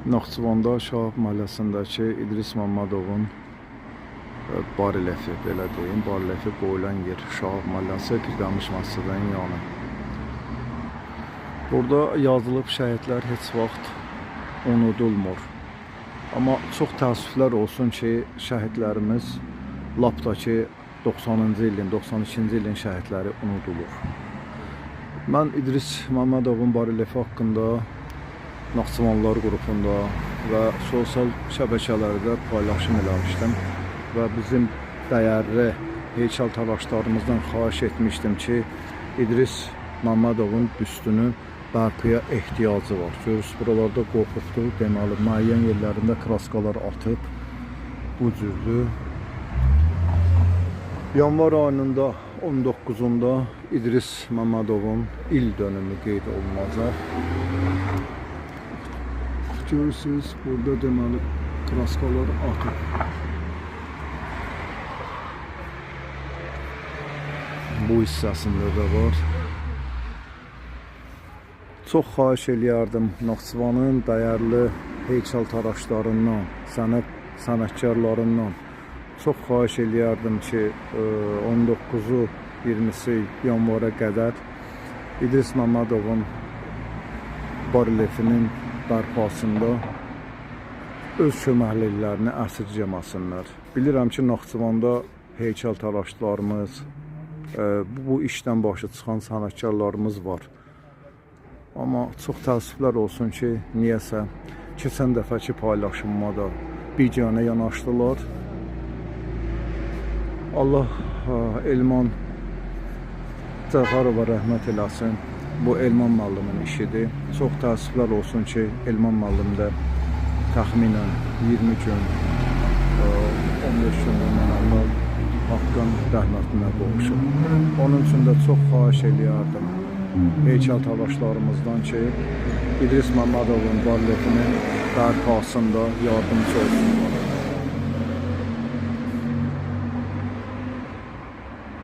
Naxçıvanda Şahab məhəlləsindəki İdris Məmmədovun barelyefi, belə deyim, barelyefi qoyulan yer Şahab məhəlləsi Pirqamış məscidinin yanı. Burada yazılıb şəhidlər heç vaxt unudulmur. Amma çox təəssüflər olsun ki, şəhidlərimiz lap da ki 90-cı ilin, 92-ci ilin şəhidləri unudulur. Mən İdris Məmmədovun barelyefi haqqında Naxçıvanlılar qrupunda və sosial şəbəkələrdə paylaşım eləmişdim və bizim dəyərli heykəltaraşlarımızdan xahiş etmişdim ki, İdris Məmmədovun büstünü bərpaya ehtiyacı var. Görürsünüz, buralarda qoxubdur, deməli, müəyyən yerlərində kraskalar atıb bu cürdür. Yanvar ayının da 19-unda İdris Məmmədovun il dönümü qeyd olunacaq. Görürsünüz, burada deməli kraskalar atıb. Bu hissəsində də var. Çox xahiş eləyərdim Naxçıvanın dəyərli heykəltaraşlarından, sənət sənətkarlarından çox xahiş eləyərdim ki, 19-u 20-si yanvara qədər İdris Məmmədovun barelyefinin bərpasında öz köməkliklərini əsirgəməsinlər. Bilirəm ki, Naxçıvanda heykəltaraşlarımız, bu işdən başı çıxan sənətkarlarımız var. Amma çox təəssüflər olsun ki, niyəsə keçən dəfəki paylaşımıma da biganə yanaşdılar. Allah Elman Cəfərova rəhmət eləsin. Bu Elman müəllimin işidir. Çox təəssüflər olsun ki, Elman müəllim də təxminən 20 gün, 15 gün bundan əvvəl Haqqın rəhmətinə qovuşub. Onun üçün də çox xahiş eləyərdim heykəltaraşlarımızdan ki, İdris Məmmədovun baryefinin bərpasında yardımcı olsunlar.